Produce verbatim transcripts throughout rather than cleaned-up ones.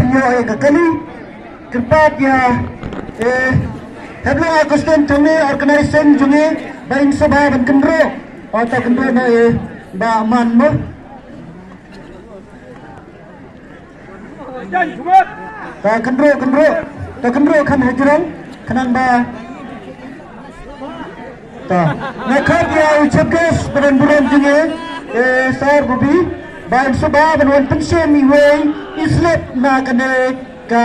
Ïa, eh, ka kali. Kyrpad ïa, eh, Heblong Augustine Thongni, organizing jong ngi, ba in sngewbha ban kynroh. O, to kynroh noh, eh, Bah Man mo. To kynroh, kynroh. To kynroh kham hajrong. Khnang ba Ta. Nga khot ïa u chief guest ba don burom jong ngi, eh, Sir Bobby, ba in sngewbha ban wan pynshim iwei i slip na kane ka,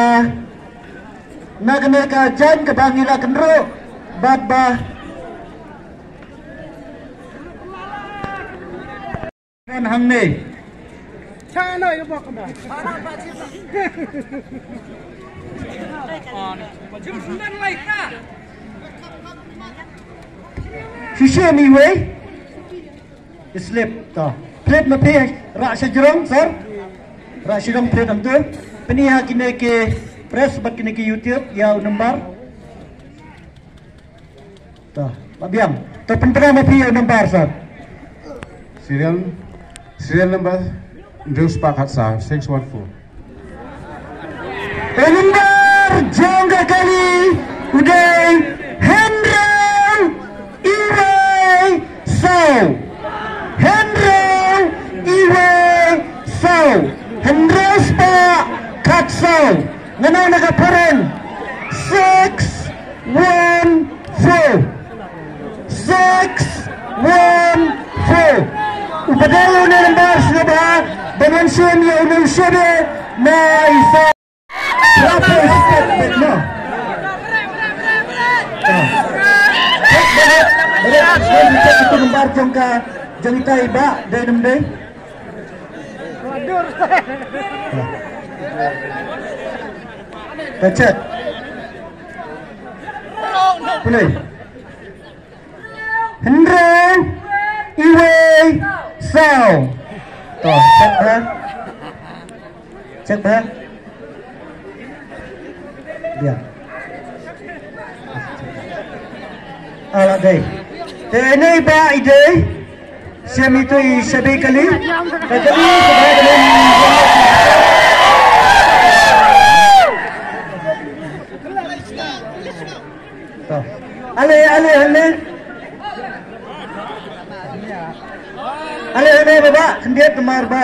na kane ka jaiñ kaba ngi la kynroh bad ba Kan hangne. Shisha ni wei. Slip ta. Plate ma phi rah sha jrong, sir. Rah sha jrong plate am tu. Pyni ha kine ki press bad kine ki YouTube ïa u number. Ta, ba biang. Ta pynpra ma phi ïa u number, sir. Serial, serial number hynriew spah khatsaw, six one four. U number jong ka kali u dei hynriew iwei saw. Hynriew iwei saw. Hynriew spah khatsaw. Ngan ong na ka phareng. Six one four. Six one four. Uba dei une u number sngewbha ban wan shim ïa une u shade na i sa. Proper step back, no. Ah. Check back. Back. Back. Check itu number jong ka, jong ita i Bah, dei ne ym dei. Ta check. Pule. Hynriew iwei saw. To, check ba. Check ba. Ïa. Ala dei. Te ine i Bah i dei. Shim itu i shabi kali. Ka kali, ka kali. To. Ale, ale, ale. Ale, ale, Bah, khyndiat namar ba.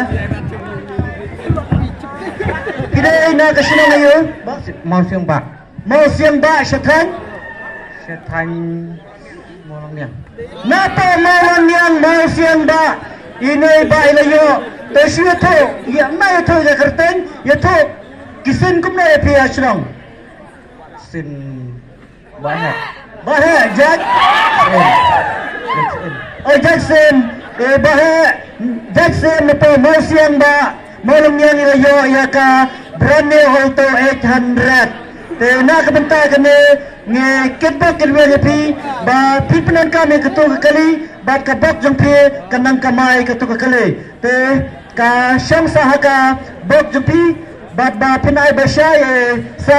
Phi dei na ka shnong aïu? Bah, Mawsiang Bah. Mawsiang Bah, sha thaiñ? Sha thaiñ Mawlongniang. Na to Mawlongniang, Mawsiang Bah. Ine i Bah i la ïoh. To shu ïathuh, ïa ma ïathuh ïa ka kyrteng, ïathuh ki shin kumno ïa phi ha shnong. Shin Bah Heh. Bah Heh, Jack. Oh, Jackson. Eh, Bah Heh, Jackson, na to Mawsiang Bah Mawlongniang i la ïoh ïa ka brand new Alto eight hundred. Te na ka bynta kane ngi kitbok kitweng ïa phi ba phi pyndonkam ïa katu ka kali bad ka bok jong phi kan nang kamai katu ka kali. Te ka shong sah ha ka bok jong phi bad ba phin ai bashai, eh, sa